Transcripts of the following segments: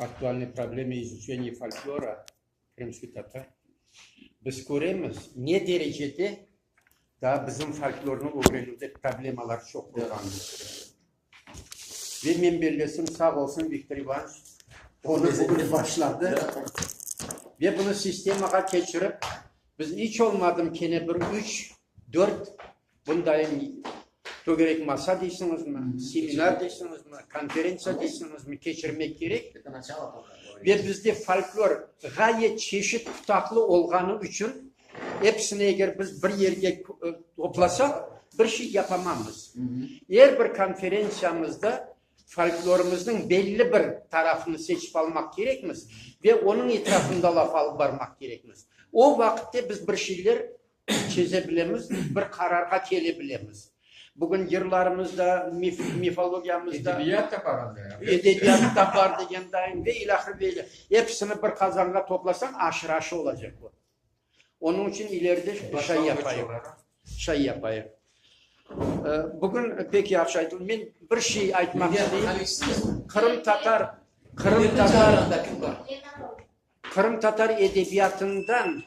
Aktualnıye problemı izuçeniya folklora krımskih tatar, biz köremiz, ne derecede daa bizim folklornı ögrenüvde problemalar çoq olğanını. Ve men bellesem, sağ olsun Viktor İvanoviç, onı bugün başladı. Ve bunı sistemağa keçirip, biz iç olmadım kene bir üç, dört bundayın tögerek masa deysiñizmi, seminar deysiñizmi, konferentsiya deysiñizmi keçirmek kerek. Ve bizde folklor ğayet çeşit pıtaqlı olğanı içün, episini eger biz bir yerge toplasaq, bir şey yapamamız. Er bir konferentsiyamızda folklorımıznıñ belli bir tarafını seçip almaq kerekmiz ve onıñ etrafında laf alıp barmaq kerekmiz. O vaqıtte biz bir şeyler çeze bilemiz, bir qararğa kele bilemiz. Bugün yırlarımızda, mif, mifologiyamızda. Edebiyat da bar anda ya. Edebiyat da bar degen dayın ve ilâhre ve ilâhre. Episini bir qazanğa toplasañ, aşır aşı olacaq bu. Onıñ içün ileride şay yapayıq. Şay yapayıq. Bugün pek yahşı aytıldı. Men bir şey aytmaq isteyim. Qırımtatar, qırımtatar, qırımtatar edebiyatından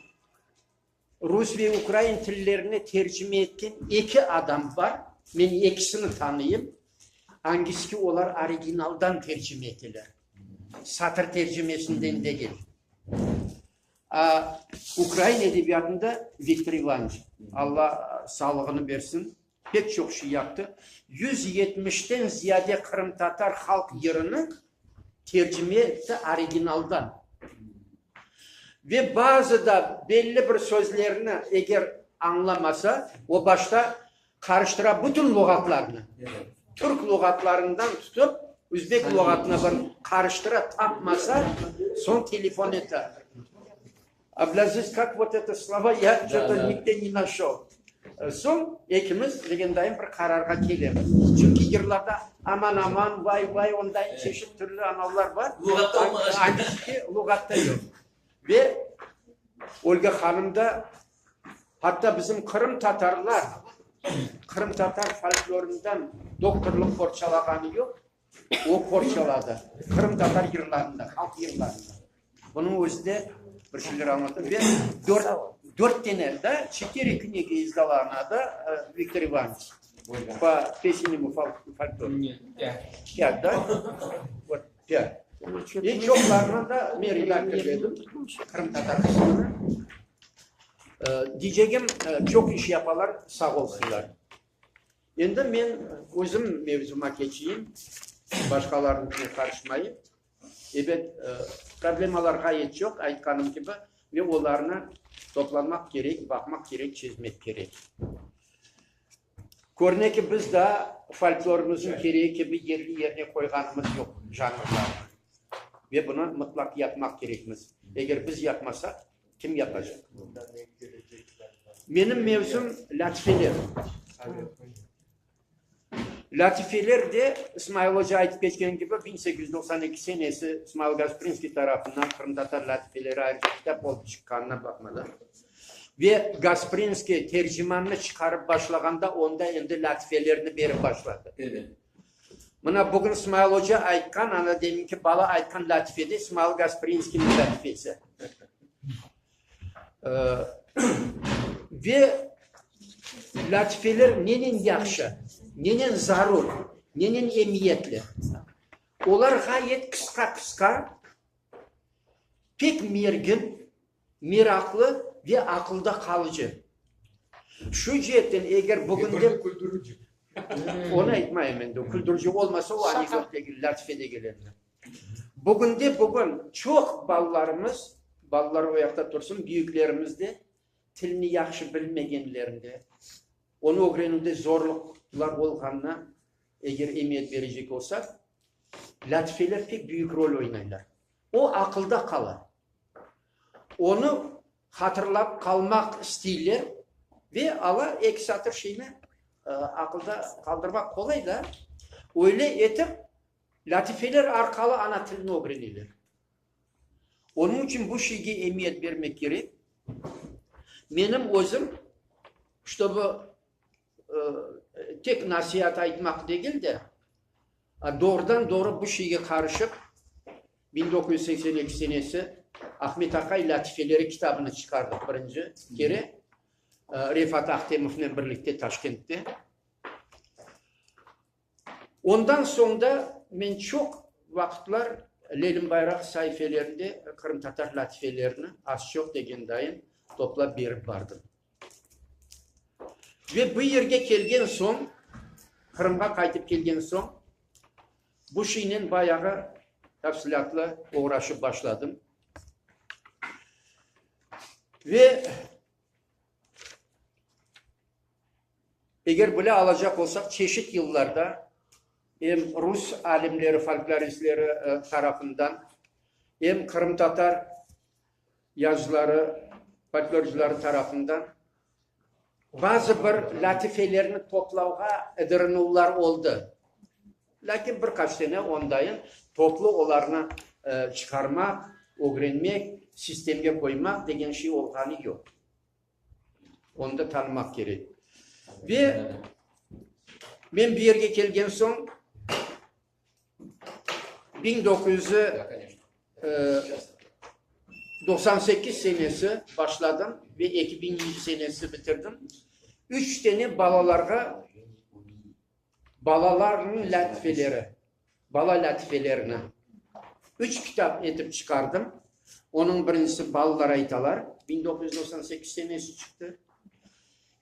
Rus ve ukrain tillerine tercime etken eki adam bar, men ekisini tanıyım, angisi ki olar originaldan tercime eteler, satır tercimesinden degil. A, ukrain edebiyatında Viktor İvanoviç, Alla sağlığını bersin, pek çoq şey yaptı, 170-ten ziyade qırımtatar halq yırını tercime etti originaldan. Ve bazı da belli bir sözlerni eger añlamasa, o başta qarıştıra bütün luğatlarnı. Türk luğatlarından tutıp, üzbek luğatına bir qarıştıra, tapmasa, soñ telefon ete. Ablâziz, kak vot eto slova, ya ço-to nigde ne naşol. Soñ ekimiz, degendayın, bir qararğa kelemiz. Çünki yırlarda aman-aman, vay-vay, ondayın çeşit türlü anavlar bar. Luğatta olmağan şey. Angisi ki, luğatta yoq. Ve Olga hanım da, hatta bizim qırımtatarlar, qırımtatar folklorından doktorlıq qorçalağanı yoq, o qorçaladı qırımtatar yırlarında, halq yırlarında. Bunıñ özü de bir şeyler añlata. Ve dört, dört dene, da, çetıre knigi izdala ona, da, Viktor İvanoviç, po pesennому folklorу. Pât, da? Vot, pât. E çoqlarını da men redaktor edim, qırımtatar qısmını. Diycegim, çoq iş yapalar, sağ olsunlar. Endi men özüm mevzuma keçeyim, başqalarnıñkine qarışmayıp. Ebet, problemalar ğayet çoq, aytqanım kibi, ve olarnı toplanmaq kerek, baqmaq kerek, çezmek kerek. Körüne ki, biz daa folklorımıznıñ keregi kibi yerli-yerine qoyğanımız yoq janrlarnı. Ve bunı mıtlaq yapmaq kerekmiz. Eger biz yapmasaq, kim yapacaq? Menim mevzum lâtifeler. Lâtifeler de, İsmail oca aytıp keçkeni kibi, 1892 senesi İsmail Gasprinskiy tarafından Qırımtatar lâtifeleri ayrıca kitap olıp çıqqanına baqmadan ve Gasprinskiy Tercimannı çıqarıp başlağanda onda endi lâtifelerni berip başladı. Mına bugün İsmail oca aytqan, ana deminki bala aytqan lâtife de İsmail Gasprinskiyniñ lâtifesi. Ve lâtifeler nenen yahşı, nenen zarur, nenen emiyetli? Olar ğayet qısqa-qısqa, pek mergin, meraqlı ve aqılda qalıcı. Şu ceetten eger bugünde. Onı aytmayım endi, küldürüci olmasa o anekdot degil, lâtife degil endi. Bugünde-bugün çoq balalarımız, balalar o yaqta tursın, büyüklerimiz de tilni yahşı bilmegenlerinde, onı ögrenüvde zorluqlar olğanına eger emiyet berecek olsaq, lâtifeler pek büyük rol oynaylar. O aqılda qala. Onı hatırlap qalmaq isteyler ve ala eki satır şeyni aqılda qaldırmaq qolay da. Öyle etip, Lâtifeler arqalı ana tilini ögreneler. Onıñ içün bu şeyge emiyet bermek kerek. Menim özüm, ştobu tek nasiat aytmaq degil de, doğrudan-doğru bu şeyge qarışıp. 1982 senesi Ahmet aqay lâtifeleri kitabını çıqardıq birinci kere Refat Ahtemovnen birlikte Taşkentte. Ondan soñ da men çoq vaqıtlar Lelim Bayraq saifelerinde qırımtatar lâtifelerini az-çoq degen dayın toplap berip bardım. Ve bu yerge kelgen soñ, Qırımğa qaytıp kelgen soñ, bu şeynen bayağı tafsilâtlı oğraşıp başladım. Ve Eger bile alacaq olsaq, çeşit yıllarda em rus alimleri, folkloristleri tarafından, em qırımtatar yazıcıları, folklorcıları tarafından bazı bir lâtifelerni toplavğa ıdırınuvlar oldı. Lâkin bir qaç sene ondayın toplu olarnı çıqarmaq, ögrenmek, sistemge qoymaq degen şey olğanı yoq. Onı da tanımaq kerek. Ve men bu yerge kelgen soñ, 1998 senesi başladım ve 2000-nci senesi bitirdim. Üç tane balalarğa balalarnıñ lâtifeleri, bala lâtifelerini üç kitap etip çıqardım. Onıñ birincisi Balalar aytalar, 1998 senesi çıqtı.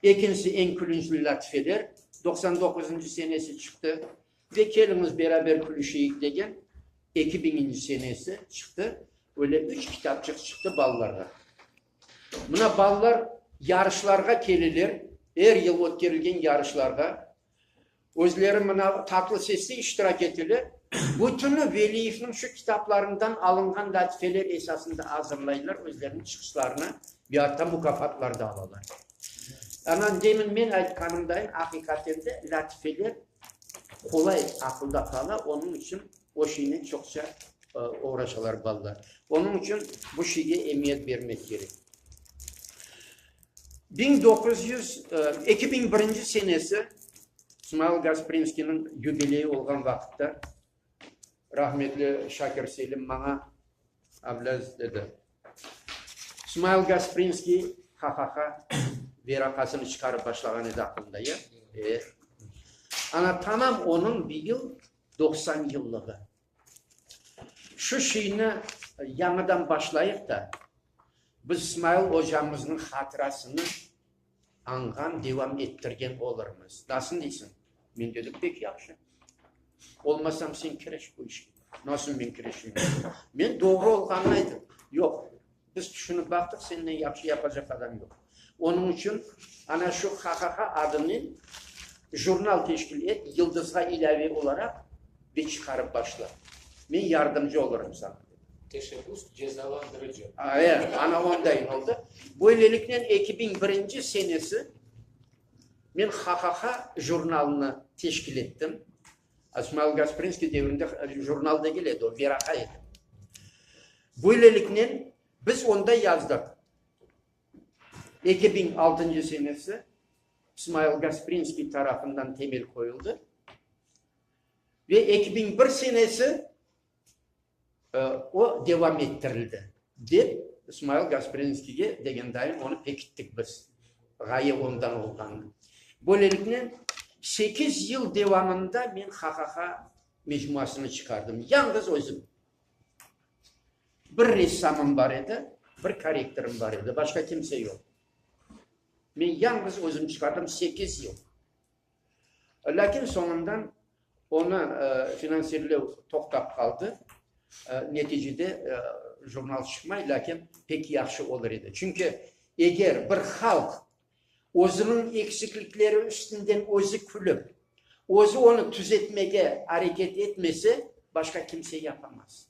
Ekincisi Eñ külünçli lâtifeler, 99-ncı senesi çıqtı. Ve Keliñiz beraber külüşeyik degen 2000-nci senesi çıqtı. Öyle üç kitapçıq çıqtı balalarğa. Mına balalar yarışlarğa keleler, er yıl ötkerilgen yarışlarğa. Özleri mına Tatlı seste iştirak eteler. Bütüni Veliyevniñ şu kitaplarından alınğan lâtifeler esasında azırlaylar özleriniñ çıqışlarını ve atta mukâfatlar da alalar. Anan demin men aytqanımdayın, aqiqaten de lâtifeler qolay aqılda qala, onıñ içün o şeynen çoqça oğraşalar balalar. Onıñ içün bu şeyge emiyet bermek kerek. 1900, 2001-nci senesi İsmail Gasprinskiyniñ yubileyi olğan vaqıtta rahmetli Şakir Selim maña, Ablâz, dedi, İsmail Gasprinskiy ha-ha-ha veraqasını çıqarıp başlağan edi aqılında, ya? E. Ana, tamam onıñ bıyıl 90 yıllığı. Şu şeyni yañıdan başlayıq da, biz İsmail ocamıznıñ hatırasını añğan, devam ettirgen olurmız. Nasıl deysiñ? Men dedim, pek yahşı. Olmasam sen kiriş bu işke. Nasıl men kirişeyim? Men doğru olğanını ayttım. Yoq, biz tüşünip baqtıq, senden yahşı yapacaq adam yoq. Onıñ içün ana şu Ha-ha-ha adınen jurnal teşkil et, Yıldızğa ilâve olaraq ve çıqarıp başla. Men yardımcı olurım saña, dedi. Teşebbüs cezalandırıcı. E, ana ondayın oldı. Böyleliknen 2001-nci senesi men Ha-ha-ha jurnalını teşkil ettim. İsmail Gasprinskiy devrinde jurnal degil edi o, veraqa edi. Böyleliknen biz onda yazdıq. 2006-ncı senesi İsmail Gasprinskiy tarafından temel qoyuldı ve 2001 senesi o devam ettirildi, dep İsmail Gasprinskiyge degen dayın onı pekittik biz, ğaye ondan olğanını. Böyleliknen, sekiz yıl devamında men Ha-ha-ha mecmuasını çıqardım, yañğız özüm. Bir ressamım bar edi, bir korrektorım bar edi, başqa kimse yoq. Men yañğız özüm çıqardım sekiz yıl. Lâkin soñundan onı finansirlev toqtap qaldı. Neticede jurnal çıqmay, lâkin pek yahşı olur edi. Çünki eger bir halq özüniñ eksiklikleri üstünden özü külip, özü onı tüzetmege areket etmese, başqa kimse yapamaz.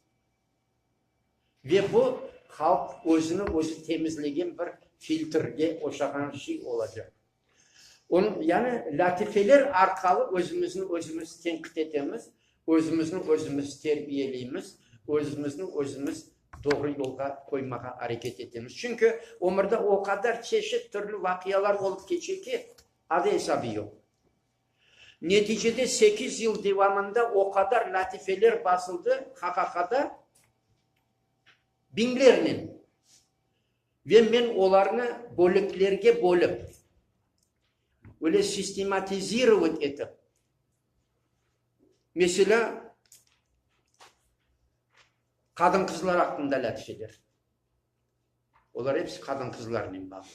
Ve bu halq özüni özü temizlegen bir filtrge oşağan şey olacaq. Onıñ, yani lâtifeler arqalı özümizni özümiz tenqit etemiz, özümizni özümiz terbiyeleymiz, özümizni özümiz doğru yolğa qoymağa areket etemiz. Çünki ömürde o qadar çeşit türlü vaqialar olıp keçe ki, adı-esabı yoq. Neticede sekiz yıl devamında o qadar lâtifeler basıldı HHHda. Biñlernen. Ve men olarnı bölüklerge bölip, öyle sistematizirovat etip, meselâ, qadın-qızlar aqqında lâtifeler. Olar episi qadın-qızlarnen bağlı.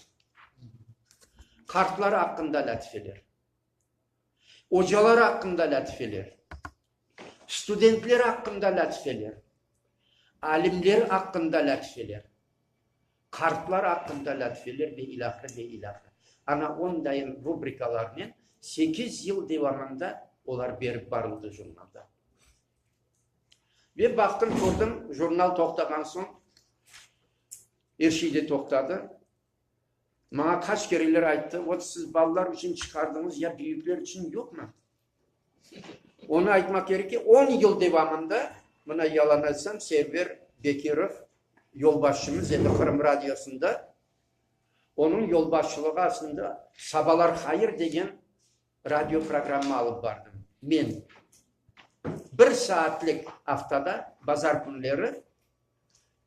Qartlar aqqında lâtifeler. Ocalar aqqında lâtifeler. Studentler aqqında lâtifeler. Alimler aqqında lâtifeler. Qartlar aqqında lâtifeler ve ilâhre, ve ilâhre. Ana ondayın rubrikalarnen sekiz yıl devamında olar berip barıldı jurnalda. Ve baqtım, kördim, jurnal toqtağan soñ, er şey de toqtadı. Maña qaç kereler ayttı, vot siz balalar içün çıqardıñız, ya büyükler içün yoqmı? Onı aytmaq kerek ki, on yıl devamında, mına yalan aytsam, Server Bekirov yolbaşçımız edi Qırım radiosında, onıñ yolbaşçılığı astında Sabalar hayır degen Radio programma alıp bardım. Men bir saatlik aftada, bazar künleri,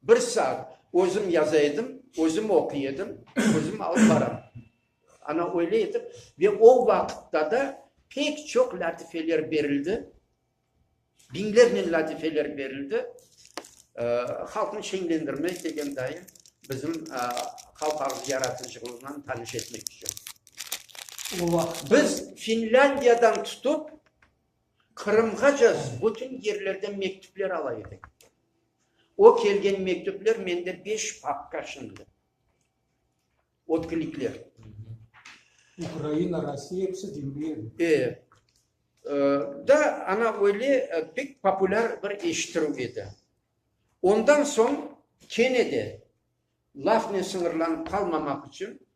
bir saat özüm yaza edim, özüm oquy edim, özüm alıp baram. Ana öyle etip, ve o vaqıtta da pek çoq lâtifeler berildi, biñlernen lâtifeler berildi, halqnı şeñlendirmek degen dayı bizim halq ağız yaratıcılığınan tanış etmek içün. Biz Finlândiyadan tutıp Qırımğaca bütün yerlerden mektüpler ala edik. O kelgen mektüpler mende beş papka şimdi. Otklikler. Ukraina, Rossiya episi diñley edi. E, da ana öyle pek populâr bir eşittirüv edi. Ondan soñ kene de lafnen sıñırlanıp qalmamaq içün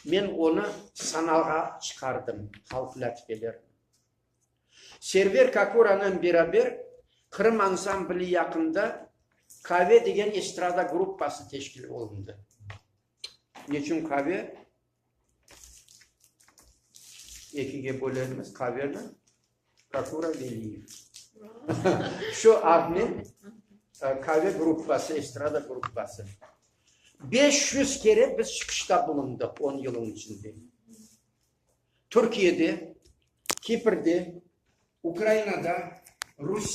men onı sanağa çıqardım, halq lâtifelerini. Server Kakuranen beraber Qırım ansambli yaqında Qave degen estrada gruppası teşkil olundı. Neçün qave? Ekige bölermiz qaveni, Kakura Veliyev. Şu adnen qave gruppası, estrada gruppası. 500 kere biz çıqışta bulundıq on yılın içinde. Türkiyede, Kiprde, Ukrainada, Rusiyede.